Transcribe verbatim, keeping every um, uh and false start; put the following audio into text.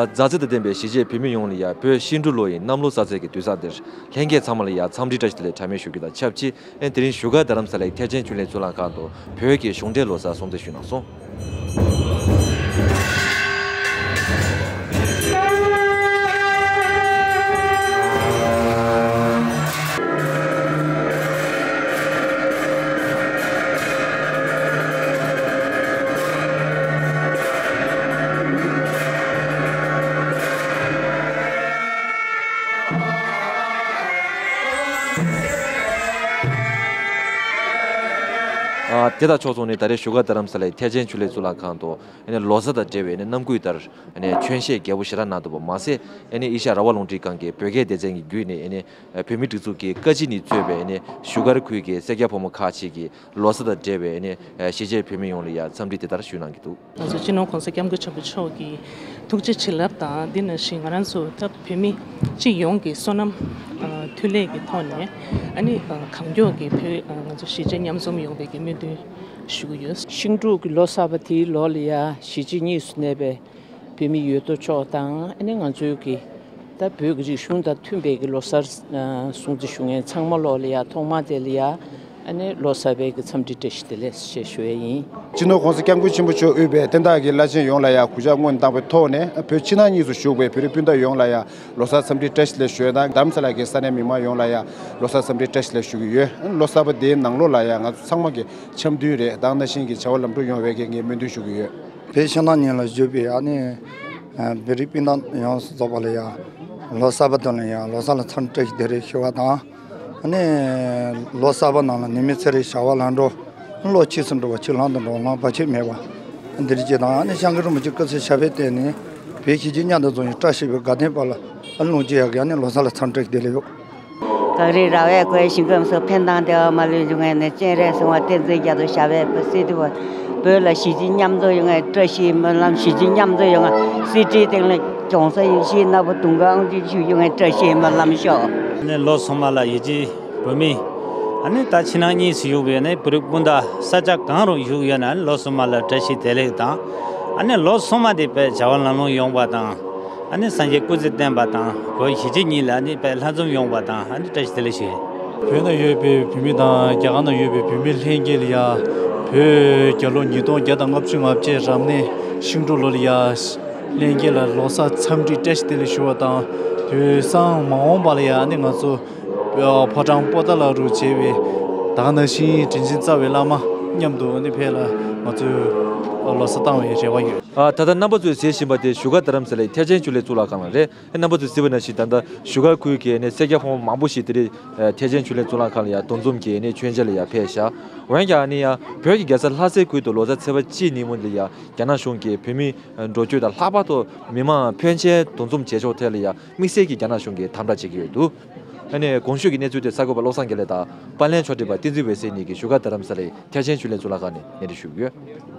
མཛའ་བརྩེ་དང་ལྡན་པའི་གཞིས་བྱེས་བོད་མི་ཡོངས་ལ་ཡང་བོད་ཤིང་འབྲུག་ལོ་ཡི་གནམ་ལོ་གསར་ཚེས་ཀྱི་དུས་བཟང་འདིར་ལྷན་རྒྱས་ཚང་མ་ལ་ཡང་འཚམས་འདྲི་བཀྲ་ཤིས་བདེ་ལེགས་གྲངས་མེད་ཞུ་རྒྱུ་དང་ཆབས་ཅིག་ཨེ་དེ་རིང་བཞུགས་སྒར་རྡ་རམ་ས་ལའི་ཐེག་ཆེན་ཆོས་གླིང་གཙུག་ལག་ཁང་དུ་བོད་ཀྱི་གཞུང་འབྲེལ་ལོ་གསར་སྲུང་བརྩི་ཞུས་གནང་སོང་། ཨ། དེ་དང་ཕྱོགས་མཚུངས་ནས་ད་རེས་བཞུགས་སྒར་རྡ་རམ་ས་ལའི་ཐེག་ཆེན་ཆོས་གླིང་གཙུག་ལག་ཁང་དུ་ཨ་ནི་ལོ་གསར་དང་འབྲེལ་བའི་ཨ་ནི་རྣམ་ཀུན་ལྟར་ཨ་ནི་ཆོས་བཤད་རྒྱས་པོ་ཞེ་དྲག་གནང་འདུག་པ་མ་ཟད། ཨ་ནི་ཨེ་ཤ་ཡ་རང་དབང་རླུང་འཕྲིན་ཁང་གི་བོད་སྐད་སྡེ་ཚན་གྱི་བརྒྱུད་ནས་ཨ་ནི་བོད་མིའི་སྒྲིག་འཛུགས་ཀྱི་བཀའ་སྤྱི་ནས་གཙོས་པའི་ཨ་ནི་བཞུགས་སྒར་ཁུལ་གྱི་སེར་སྐྱ་ཕོ་མོ་ཁག་ཅིག་གིས་ལོ་གསར་དང་འབྲེལ་བའི་ཨ་ནི་གཞིས་བྱེས་བོད་མི་ཡོངས་ལ་ཡང་འཚམས་འདྲི་དེ་ལྟར་ཞུས་གནང་གི་འདུག། ང་ཚོ་སྤྱི་ནོར་༸གོང་ས་༸སྐྱབས་མགོན་ཆེན་པོ་མཆོག་གི་ཐུགས་རྗེ་བྱིན་རླབས་དང་། འདི་ནང་བཞིན་ང་རང་ཚོ་ད་བོད་མི་སྤྱི་ཡོངས་ཀྱི་བསོད་ནམས་མཐུན་ལས་ཀྱི་ཐོག་ནས་ཨ་ནི་གང་མགྱོགས་ཀྱི་བོད་ང་ཚོ་གཞིས་བྱེས་མཉམ་འཛོམས་ཡོང་བའི་གི་སྨོན་འདུན་ཞུ་གི་ཡོད། ཤིང་འབྲུག་གི་ལོ་གསར་པ་དེའི་ལོ་ལ་ཡ་གཞིས་བྱེས་གཉིས་སུ་གནས་པའི་བོད་མི་ཡོད་དོ་ཅོག་དང་། ཨ་ནི་ང་ཚོའི་གི་ད་བོད་ཀྱི་རིག་གཞུང་དང་མཐུན་པའི་གི་ལོ་གསར་སྲུང་བརྩི་ཞུ་མཁན་ཚང་མ་ལོ་ལ་ཡ་ཐོག་མ་དེ་ལ་ཡ་ཨ་ནི་ལོ་གསར་པའི་གི་འཚམས་འདྲི་བཀྲ་ཤིས་བདེ་ལེགས་ཞེས་ཞུ་ཡས་ཡིན། སྤྱི་ནོར་༸གོང་ས་༸སྐྱབས་མགོན་ཆེན་པོ་མཆོག་དབུས་པའི་བསྟན་བདག་གི་བླ་ཆེན་ཡོངས་ལ་ཡ་གུས་ཕྱག་སྔོན་བཏང་བའི་ཐོག་ནས། བོད་ཕྱི་ནང་གཉིས་སུ་བཞུགས་པའི་བོད་རིགས་སྤུན་ཟླ་ཡོངས་ལ་ཡ་ལོ་གསར་འཚམས་འདྲི་བཀྲ་ཤིས་བདེ་ལེགས་ཞུ་ཡས་དང་། རྡ་རམ་ས་ལ་གི་ས་གནས་མི་མང་ཡོངས་ལ་ཡ་ལོ་གསར་འཚམས་འདྲི་བཀྲ་ཤིས་བདེ་ལེགས་ཞུ་གི་ཡོད། ལོ་གསར་པ་དེའི་ནང་ལོགས་ལ་ཡ་ང་ཚོ་ཚང་མ་གི་འཆམ་མཐུན་རེད། དེ་ནང་བཞིན་གྱི་བྱ་བ་ལམ་འགྲོ་ཡོང་བའི་གི་ངས་སྨོན་འདུན་ཞུ་གི་ཡོད། བོད་ཕྱི་ནང་གཉིས་ལ་བཞུགས་པའི་ཨ་ནི་བོད་རིགས་སྤུན་ཟླ་ཡོངས་སུ་རྫོགས་པ་ལ་ཡ་ལོ་གསར་པ་དེ་ལ་ཡ་ལོ་གསར་ལ་འཚམས་འདྲི་བཀྲ་ཤིས་བདེ་ལེགས་ཞུ་བ་དང་། ཨ་ནི་ལོ་གསར་པ་ནང་ལ་ནད་མེད་ཚེ་རིང་བྱ་བ་ལམ་འགྲོ། བློ་ཆོས་སུ་འགྲོ་བ་ཆོས་ལམ་དུ་འགྲོ་བ་ལམ་བར་ཆད་མེད་པ་འདིར་བྱེད་དང་། ཨ་ནི་སྐྱབས་མགོན་རིན་པོ་ཆེ་སྐུ་ཚེ་ཞབས་པད་བརྟན་ནས་བོད་གཞིས་བྱེས་མཉམ་དུ་འཛོམས་ཤིང་བཀྲ་ཤིས་པའི་དགའ་སྟོན་པ་ལ་ཨ་ནི་ལོངས་སྤྱོད་ཡག་གི་ཨ་ནི་ལོ་གསར་ལ་འཚམས་འདྲི་བཀྲ་ཤིས་བདེ་ལེགས་ཡོད། གངས་རི་ར་བས་བསྐོར་ཞིང་ཁམས་སུ། ཕན་དང་བདེ་བ་མ་ལུས་འབྱུང་བའི་གནས། སྤྱན་རས་གཟིགས་དབང་བསྟན་འཛིན་རྒྱ་མཚོ་ཞབས་པད་སྲིད་དུ་བ། བོད་ལ་གཞིས་བྱེས་མཉམ་འཛོམས་ཡོང་བའི་བཀྲ་ཤིས་སྨོན་ལམ། གཞིས་བྱེས་མཉམ་འཛོམས་ཡོང་བ། གསེར་ཁྲིའི་སྟེང་ལ་གྱོང་ས་ཡེ་ཤེས་ནག་པོ་དུང་དཀར་ཨང་ཅིག་བཞུགས་ཡོང་བའི་བཀྲ་ཤིས་སྨོན་ལམ་ཤོག། ནས་ལོ་སོ་མ་ལ་གཞིས་བྱེས་བོད་མི་ཨ་ནི་ད་ཕྱི་ནང་གཉིས་སུ་བཞུགས་པའི་ནས་བོད་རིགས་སྤུན་ཟླ་ས་ཆ་གང་རུང་བཞུགས་ཡོད་ན་ནི་ལོ་སོ་མ་ལ་བཀྲ་ཤིས་བདེ་ལེགས་དང་། ཨ་ནི་ལོ་སོ་མ་དེ་བས་བྱ་བ་ལམ་ལྷོང་ཡོང་བ་དང་། ཨ་ནི་སངས་རྒྱས་སྐུ་ཚེ་བརྟན་པ་དང་། བོད་གཞིས་བྱེས་གཉིས་ལ་ཨ་ནི་དཔེ་ལྷན་འཛོམས་ཡོང་བ་དང་། ཨ་ནི་བཀྲ་ཤིས་བདེ་ལེགས་ཞུ། བོད་ནང་ཡོད་པའི་བོད་མི་དང་རྒྱ་གར་ནང་ཡོད་པའི་བོད་མི་ལྷན་རྒྱས་ལ་ཡ་བོད་རྒྱལ་ལོ་ཉིས་སྟོང་བརྒྱ་དང་ལྔ་བཅུ་ང་བརྒྱད་རབ་གནས་ཤིང་འབྲུག་ལོ་ལ་ཡ་ལྷན་རྒྱས་ལ་ལོ་གསར་འཚམས་འདྲི་བཀྲ་ཤིས་བདེ་ལེགས་ཞུ་བ་དང་། དུས་སང་མ་འོངས་པ་ལ་ཡ་ཨ་ནི་ང་ཚོ་ཕོ་བྲང་པོ་ཏཱ་ལ་རུ་མཇལ་བའི་ད་ག་ནང་བཞིན་དྲིན་ཆེན་རྩ་བའི་བླ་མ་མཉམ་དུ་ཨ་ནི་ཕེབས་ལ་ང་ཚོས་ལོ་གསར་བཏང་བའི་རེ་བ་ཡོད། ཨ། ད་ལྟ་རྣམ་པ་ཚོས་གཟིགས་བཞིན་པ་དེ་བཞུགས་སྒར་རྡ་རམ་ས་ལའི་ཐེག་ཆེན་ཆོས་གླིང་གཙུག་ལག་ཁང་ལ་རེད། རྣམ་པ་ཚོས་གཟིགས་པ་ནང་བཞིན་ད་ལྟ་བཞུགས་སྒར་ཁུལ་གྱི་ནས་སེར་སྐྱ་ཕོ་མོ་མང་པོ་ཞིག་དེ་རིང་ཐེག་ཆེན་ཆོས་གླིང་གཙུག་ལག་ཁང་ལ་ཡང་འདུ་འཛོམས་ཀྱིས་ནས་མཆོད་མཇལ་ལ་ཡང་ཕེབས་ཤག། འོན་ཀྱང་ཨ་ནི་ཡང་བོད་ཀྱི་རྒྱལ་ས་ལྷ་སའི་ཁུལ་དུ་ལོ་གསར་ཚེས་པ་གཅིག་ཉིན་མོ་ལ་ཡང་རྒྱ་ནག་གཞུང་གིས་བོད་མི་འགྲོ་སྐྱོད་དང་། ལྷག་པར་དུ་མི་མང་ཕོན་ཆེན་འདུ་འཛོམས་བྱེད་ཕྱོགས་ཐད་ལ་ཡང་དམིགས་བསལ་གྱི་རྒྱ་ནག་གཞུང་གིས་དམ་དྲག་བྱེད་ཀྱི་ཡོད་འདུག། ཨ་ནི་གོང་ཞུས་ཀྱི་གནས་ཚུལ་དེ་གསར་འགོད་པ་བློ་བཟང་དགེ་ལེགས་དང་པར་ལེན་ཕྱོགས་སྒྲིག་པ་བསྟན་འཛིན་འོད་ཟེར་གཉིས་ཀྱིས་བཞུགས་སྒར་རྡ་རམ་ས་ལའི་ཐེག་ཆེན་ཆོས་གླིང་གཙུག་ལག་ཁང་ནས་སྙན་སྒྲོན་ཞུས་ཡོད།